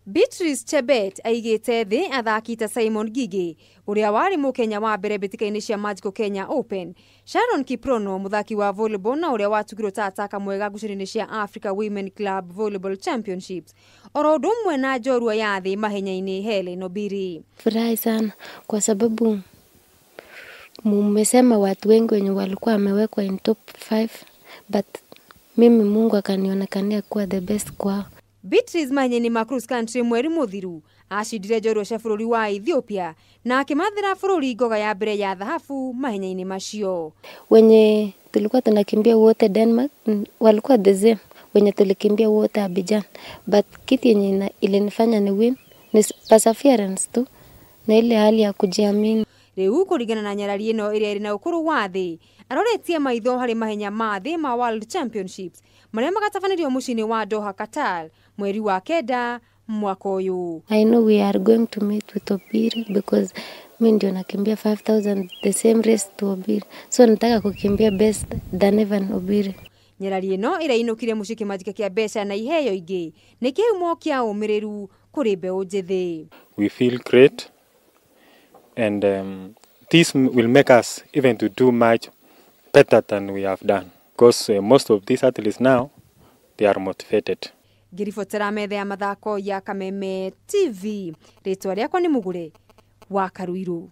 Beatrice Chebet aigĩte thĩ athaki ta Simon Ngigĩ ũrĩa warĩ mũkenya wa mbere mbĩtĩka-inĩ cia Magical Kenya Open, Sharon Kiprono mũthaki wa volleyball na ũrĩa watugirwo ta ataka mwega ngucanio-inĩ cia Africa Women Club Volleyball Championships, oro ũndũ ũmwe na njorua ya thĩ mahenya-inĩ Helen Obiri. Furahi sana kwa sababu mumesema watu wengi wenye walikuwa wamewekwa in top 5, but mimi Mungu akanionekania kuwa the best kwao. Beatrice mahenya-inĩ ma cross country mweri mũthiru acindire njorua cia bũrũri wa Ethiopia na akĩmathĩra bũrũri ngoga ya mbere ya thahabu mahenya-inĩ macio. Wenye tulikuwa tunakimbia wote Denmark walikuwa the same wenye tulikimbia wote Abidjan, but kitu yenye ilinifanya ni win ni perseverance tu na ile hali ya kujiamini. Rĩu kũringana na nyarari ĩno ĩrĩa ĩrĩ na ũkũrũ wa thĩ aroretie maitho harĩ mahenya ma thĩ ma World Championships marĩa magatabanĩrio mũciĩ-inĩ wa Doha, Qatar mweri wa 9 mwaka ũyũ. I know we are going to meet with Obiri because mi ndio nakimbia 5000 the same race to Obiri, so nataka kukimbia best than even Obiri. Nyarari ĩno ĩrĩa ĩinũkire mũciĩ kĩmanjĩka kĩa mbeca na iheo ingĩ nĩ kĩhumo kĩa ũmĩrĩru kũrĩ mbeũ njĩthĩ. We feel great and this will make us even to do much better than we have done because most of these athletes now they are motivated. Ngĩribotera metha ya mathako ya Kameme TV, rĩtwa rĩakwa nĩ Mũgure wa Karuiru.